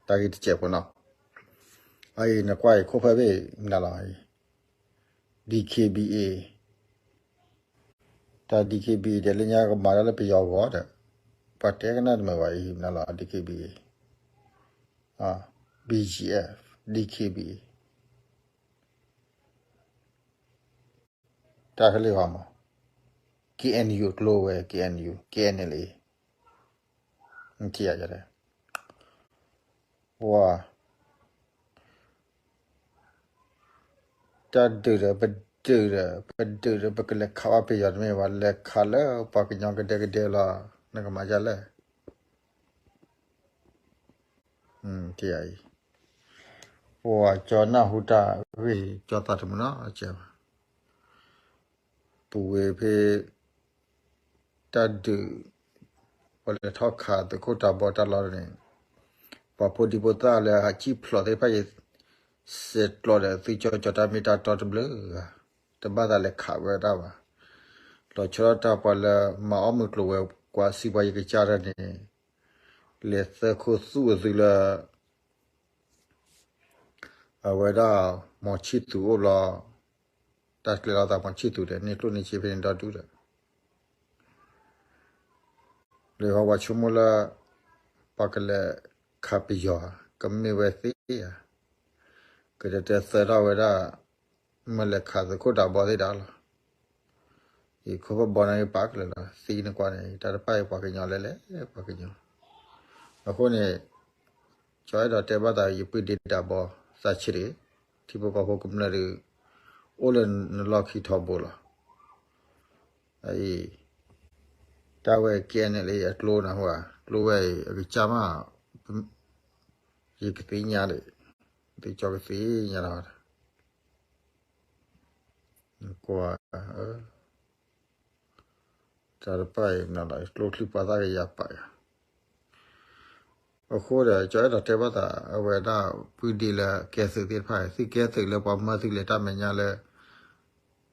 တၢ်ဂ့ၢ်တစဲးဖိနီၤ, အအံၤနကွၢ်အံၤခိၣ်ဖဲဘ့ၣ်မနုၤလီၤ, DKBA, တၢ် DKBA ဒဲးလၢညါကမၤတၢ်လၢပယီၤဂီၢ်ဒီး, ပှၤတဲကနၣ်တမုာ်ဘၣ်အံၤမနုၤလီၤ DKBA, BGF, DKBA တၢ်ကလုၢ်ဟီမး, KNU အကျိဝဲ KNU, KNLA, ထံၣ်ယၤ, ပှၤ တၢ်ဒုးဒီး ပဒုးဒီး ပဒုးဒီး ပကလဲၤခးဘၣ်ပယီၤတမ့ၢ်ဘၣ်, လဲၤခးလၢပှၤကညီကဒဲကဒဲလီၤ, နကမၤဒ်လဲၣ်, ထံၣ်ယၤအံၤ, ပှၤကၠီနၢ်ဟူတၢ်ဂ့ၢ် ကၠီသးတမုာ်နီတစဲးဘၣ်, ပူၤဝဲဖဲ တၢ်ဒုး, ပှၤလဲၤထီၣ်ခးသုးခိၣ်တၢ်ဘီတၢ်လီၢ်န့ၣ်, ပှၤဖိဒံဖိသၣ်လၢအဟးစံၣ်ဖျိးသ့ၣ်တဖၣ်အံၤ, စဲးကျိးဒီးသုကၠီကၠီတၢ်မ့ၢ်တၢ်တီတဘျုးဂၤ, တဘၣ်သးလဲၤခးဝဲဒၣ်ဘၣ်, လီၤဆီဒၣ်တၢ်ပှၤလၢမၤအီၣ်မုၢ်ကျိၤဝဲၤကွာ် စံးပှၤယကစၢ်တၢ်န့ၣ်, လဲၤသၢခိၣ်သူၣ်အသုးလၢ အဝဲဒၣ် မီၤဆံၣ်သူၣ်အိၣ်ဘျီ, တၢ်ကျဲၤလီၤသးမီၤဆံၣ်သူၣ်ဒီး န့ၢ်ကျိၣ်န့ၢ်စ့ဖဲန့ၣ်ဒီဒူၣ်ဒီး, လၢဟီပှၤဆိကမိၣ်လၢ ပှၤကလဲၤခးပယီၤဧါ, ကမ့ၢ်ဝဲသ့ဧါ, ကတဲတဲသၢထီၣ်ဝဲဒၣ် မ့ၢ်လဲၤခးသုးခိၣ်တၢ်ဘီသ့ၣ်ဒၣ်လီၤ. အံၤခိၣ်ဖးဘီန့ၣ်ပာ်ကလဲာ်လီၤ, သံနကွၢ်န့ၣ် တၢ်တဖၣ်အံၤပှၤကညီလဲၣ်လဲၣ် ပှၤကညီ, အဃိန့ၣ် ကၠီအဲၣ်ဒိးတဲဘၣ်သး ယပုၢ်ဒ့တၢ်ဘီသးဆံးတဂ့ၤ, ထံဖိကီၢ်ဖိကမျၢၢ်ဒီး အိၣ်လၢနလီၢ်ခံထီဘိလီၤ. အံၤ တၢ်ဝဲ KNLA အကျိနၢ်ဟူဧါ, ကျိဝဲအံၤ အကစၢ်မး ယကသ့ၣ်ညါဒီး သုကၠီကသ့ၣ်ညါလီၤ. ကွၢ် တၢ်တဖၣ်အံၤမနုၤလီၤ, ကျိချံပှၤသၣ်ကယၤပာ်ယၤ. အဃိဒီး ကၠီအဲၣ်ဒိးတဲဘၣ်သး အဝဲဒၣ်ပုၢ်ဒ့လၢကဲသုးသ့ၣ်တဖၣ်, သုကဲသုးလၢပှၤမၢသုလဲၤတၢ်မဲာ်ညါလၢ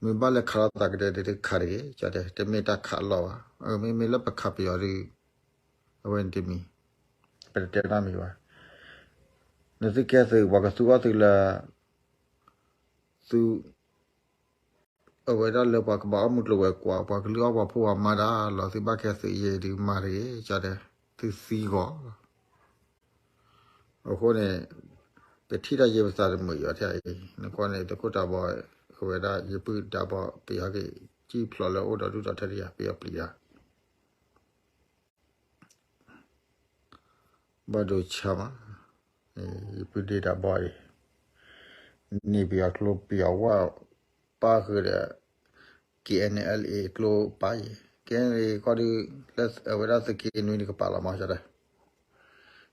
မ့ၢ်ဘၣ်လဲၤခးလိာ်သးကဒဲဒဲး တခးတဂ့ၤ, ကၠီတဲ တမ့ၢ်တၢ်ခးအလီၢ်ဘၣ်. မ့မ့ၢ်လၢပခးပယီၤဒီး အဝဲန့ၣ်တမံၤ ပတတဲတၢ်မံၤဘၣ်. နသုကဲသုး ပှၤကသူအီၣ်သုလၢ သု အဝဲဒၣ်လၢပှၤကဘၣ်အီၣ်မုၢ်ကျိၤဝဲၤကွာ်, ပှၤကလုၢ်အီၣ်ပှၤဖိပှၤမါတၢ်လီၤ, သုဘၣ်ကဲသုးယဲဒုးမၤတဂ့ၤ, ကၠီတဲ သုသံဂီၤလီၤ. အဃိန့ၣ် ပထံၣ်တၢ်ယဲပသးတမုာ်ယီၤထဲအံၤ, နကွၢ်န့ၣ် သုးခိၣ်တၢ်ဘီ အဝဲဒၣ်ယပုၢ်တၢ်ဘီ ပယီၤက့ၤ စံၣ်ဖျိးလၢအိၣ်ဒီးဒူၣ်ဒီးထဲတယၤ ပယီၤပျံၤတၢ် ဘၣ်ဒိဆါမး, ယပုၢ်ဒ့တၢ်ဘီအံၤ န့ၢ်ပယီၤကျိပယီၤဝၣ်ပၣ်ဃုာ်ဒီး KNLA ကျိပၢ်ယဲ, KNLA ကီၢ်ဒုး လၢအဝဲဒၣ်သုးက့နွံန့ၣ်ကပာ်လီၤမး ကၠီတဲ,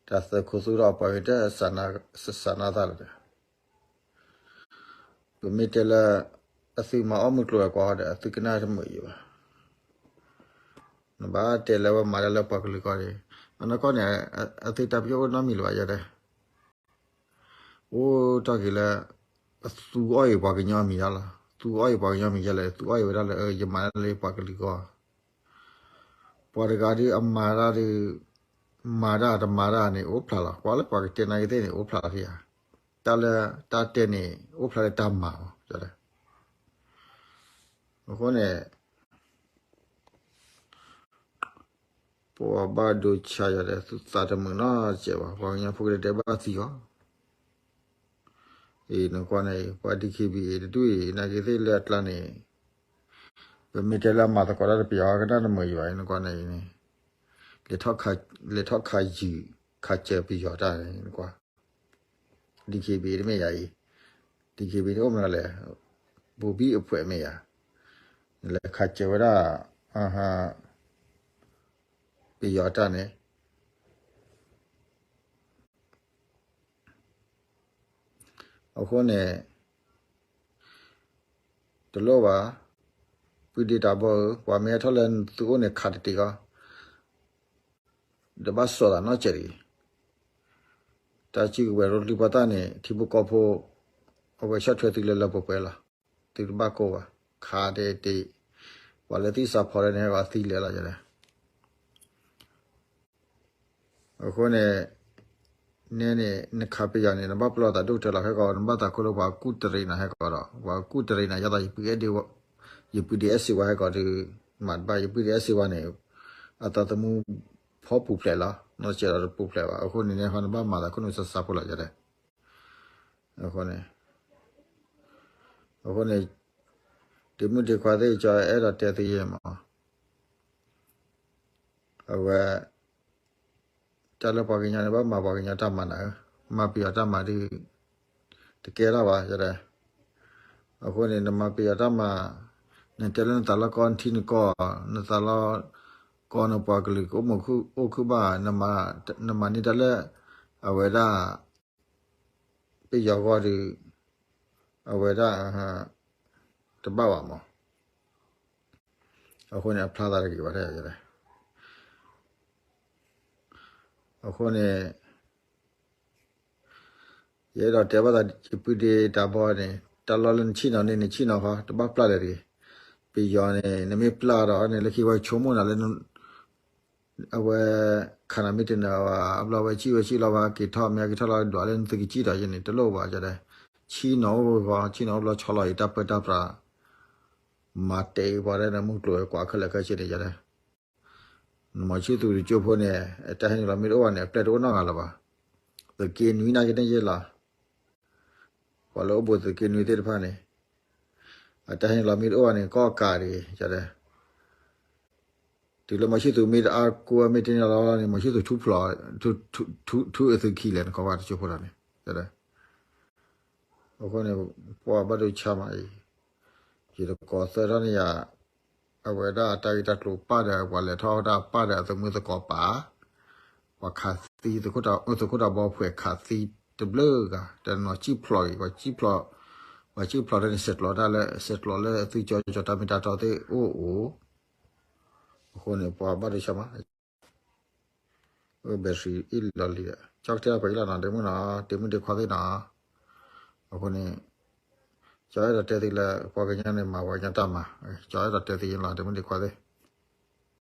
တၢ်သၢခိၣ်သူၣ်ထီၣ်ပှၤမ့ၢ်တဲ စးနါသၣ်လီၤဒီး ပမ့ၢ်တဲလၢ အသုမၤအီၣ်မုၢ်ကျိၤဝဲၤကွာ်ဒီး အသုကနၣ်တမုာ်ယံၤဘၣ်. နဘၣ်တဲလၢဝဲမၤတၢ်လၢပှၤကလုာ်ကီၢ်န့ၣ်, အနီၢ်ကီၢ်န့ၣ် အသုတၢ်ပညိၣ်အိၣ်နီတမံၤလၢၤဘၣ် ယတဲ. အိၣ်တ့ၢ်က့ၤလၢ အသူအီၣ်အံၤပှၤကညီမံၤဒၣ်လီၤ, သူအီၣ်အံၤပှၤကညီမံၤဒၣ်လဲၣ်, သူအီၣ်အံၤဝဲဒၣ်လၢ ယမၤတၢ်လၢပှၤကလုာ်ကီၢ် ပှၤတဂၤဒီးအမၤတၢ်ဒီး မၤတၢ်တမၤတၢ်န့ၣ် အိၣ်ဖျါလီၤ. ကွၢ်လၢပှၤကတဲနာ်က့ၤသ့ၣ်န့ၣ် အိၣ်ဖျါလီၤဖဲဧါ. တၢ်လၢတၢ်တဲန့ၣ် အိၣ်ဖျါလၢတၢ်မၤလီၤ. အဃိန့ၣ် ပှၤဘၣ်ဒိဆါယၤဒီး သုသးတမုာ်နီတစဲးဘၣ်. ပှၤကညီဖိကဒဲကဒဲဘၣ်သံအီၤ အံၤနကွၢ်န့ၣ် ပှၤ DKBA တဒူၣ်အံၤ နာ်က့ၤသ့ၣ်လၢအကျါန့ၣ် ပမ့ၢ်တဲလၢအမၤသကိးတၢ်ဒီးပယီၤ ကနၣ်တမုာ်ယံၤဘၣ် နကွၢ်န့ၣ်အံၤန့ၣ် လဲၤထီၣ်ခးယုၢ် ခးစၢၤပယီၤတၢ်န့ၣ် နကွၢ် DKBA တမ့ၢ်ယၤအံၤ DKBA န့ၣ်အိၣ်မနုၤလဲၣ် ဘူဘံၣ်အဖှဲးမ့ၢ်ယၤ လဲၤခးစၢၤဝဲဒၣ် ပယီၤတၢ်န့ၣ် အဃိန့ၣ် တလိၣ်ဘၣ် ပုၢ်ဒ့တၢ်ဘီဧၢ ပှၤမ့ၢ်ဟဲထီၣ်လၢသုအိၣ်န့ၣ်ခးတတ့ၢ်အီၤ ဒီးဘၣ်စီၣ်သးနီတစဲးတဂ့ၤ. တၢ်စုကဝဲၤရိတံၢ်ပှၤသၣ်န့ၣ် ထံဖိကီၢ်ဖိ အဝဲဆီၣ်ထွဲသုလၢလၢပှဲၤပှဲၤလီၤ. သုတဘၣ်ကိၢ်ဘၣ် ခးတတ့ၢ် ပှၤလၢသံၣ်စးဖီးလၢန့ၣ် ပှၤသံလဲၤလီၤယၤဒီး အဃိန့ၣ် နဲန့ၣ် နခးပယီၤန့ၣ် နဘၣ်ပလီၢ်သးဒိၣ်ကတၢၢ်လီၤ. ဟဲကီး နဘၣ်သးခိၣ်လၢပှၤကူၣ်တရံးနၤဟဲကီးဒီး ပှၤကူၣ်တရံးနၤ ယသး ယပုၢ်ဒ့အဲၣ်စ့ဝါဟဲကီးဒီး မၤတဘၣ် ယပုၢ်ဒ့အဲၣ်စ့ဝါန့ၣ် အသးသမူဖီပူၤဖျဲးလီၤ. နီၢ်စဲးဒီးတပူၤဖျဲးဘၣ်. အဃိန့ၣ်န့ၣ် နဘၣ်မၤသးခိၣ်နူာ်စၢ်စၢ်ဖိလီၤ ယတဲ. အဃိန့ၣ် အဃိန့ၣ် ဒ့မုၣ်ဒ့ခွါသ့ၣ် ကၠီအဲၣ်ဒိးတဲသုယဲမး, အဝဲ တၢ်လၢပှၤကညီန့ၣ် ဘၣ်မၤပှၤကညီတၢ်မၤနၤဧၢ, မၤပယီၤတၢ်မၤဒုး တကဲထီၣ်ဘၣ် ယတဲ. အဃိန့ၣ် နမၤပယီၤတၢ်မၤ, နတဲလၢနသးလီကီနထံနကီၢ်, နသးလီကီနပှၤကလုာ်ကအိၣ်မုာ်အိၣ်ခုၣ်ဘၣ်, နမၤန့ၢ်တၢ်လၢ အဝဲဒၣ် ပယီၤဂီၢ်ဒီး အဝဲဒၣ် တဘၣ်ဘၣ်မး. အဃိန့ၣ် အဖျါသးတဂ့ၤဘၣ် တဲယတဲ. အဃိန့ၣ် ယအဲၣ်ဒိးတဲဘၣ်သး ယပုၢ်ဒ့တၢ်ဘီန့ၣ် တၢ်လီၢ်လၢနဆ့ၣ်နီၤန့ၣ် နဆ့ၣ်နီၤဃီ တဘၣ်ပျၢ်လၢၤတဂ့ၤ. ပယီၤန့ၣ် နမ့ၢ်ပျၢ်ဒီးန့ၣ် လၢခံဝဲဆိကမိၣ်နၤလၢ အဝဲ ခးနၤမ့ၢ်တနၢၤဘၣ် အဘျီဝဲစံၣ်ဝဲစံၣ်လီၤဘၣ် က့ၤထီၣ်မ့ၢ်က့ၤထီၣ်လီၤ ဒွးလၢနသုကစံၣ်ဒီးယဲန့ၣ် တလိၣ်ဘၣ် ယတဲ. ဆ့ၣ်နီၤအိၣ်ဂီၤ ဆ့ၣ်နီၤအိၣ်ဘျီဆီလီၤအံၤ တၢ်ပၢတၢ်ပြး မၤတဲာ်အံၤပှၤဒၣ်နမုၢ်ကျိၤဝဲၤကွာ်ခဲလၢာ်ခဲဆ့န့ၣ် ယတဲ. နမီၤဆံသူးတကၠိဖိန့ၣ် တၢ်ဟဲနုာ်လီၤမ့ၢ်တအိၣ်ဘၣ်န့ၣ် အပျဲၢ်တအိၣ်နီတဂၤလၢၤဘၣ်. သုးက့နွံနာ်က့န့ၣ်ယဲလီၤ. ပှၤလၢအိၣ်ဘူးသုးက့နွံသ့ၣ်တဖၣ်န့ၣ် အတၢ်ဟဲနုာ်လီၤမ့ၢ်တအိၣ်ဘၣ်န့ၣ် ကီၢ်ကးဒံး ယတဲ. တုၤလၢမီၤဆံသူးမ့ၢ်တအါကိးမ့ၢ်တန့ၢ်လီၤန့ၣ် မီၤဆံသူးထူဖျိး ထူအသုးခံလဲၣ် နခီဘၣ်တကၠိဖိဒီးန့ၣ် ယတဲ. အဃိန့ၣ် ပှၤဘၣ်ဒိဆါမးအံၤ ယတကိးသၢထီၣ်န့ၣ်ယၤ အဝဲဒၣ်တၢ်ဂ့ၢ်တၢ်ကျိၤပာ်ဒီး ပှၤလဲၤထီၣ်ဝဲဒၣ်ပာ်ဒီးအသမုသကိးပာ် ပှၤခးသံ သုးခိၣ်တၢ်ဘီဖှဲးခးသံတဘျုးဂၤ တနီၤစံၣ်ဖျိးဂ့ၤ ပှၤစံၣ်ဖျိး ပှၤစံၣ်ဖျိးလၢန့ၣ် ဆဲးကျိးတၢ်လၢ ဆဲးကျိးလၢသုကၠီကၠီတၢ်မ့ၢ်တၢ်တီသ့ၣ်အိၣ်အိၣ် အဃိန့ၣ် ပှၤဘၣ်ဒိဆါမး အ battery အ့ၣ်လီၤလံဒီး ကၠီကတဲလီၤပှၤအ့ၣ်လီၤနီၤ ဒ့မုၣ်နီၤ ဒ့မုၣ်ဒ့ခွါသ့ၣ်နီၤ. အဃိန့ၣ် ကၠီအဲၣ်ဒိးတဲသုလၢ ပှၤကညီန့ၣ် မၤပှၤကညီတၢ်မၤ ကၠီအဲၣ်ဒိးတဲသုယဲလီၤ ဒ့မုၣ်ဒ့ခွါသ့ၣ်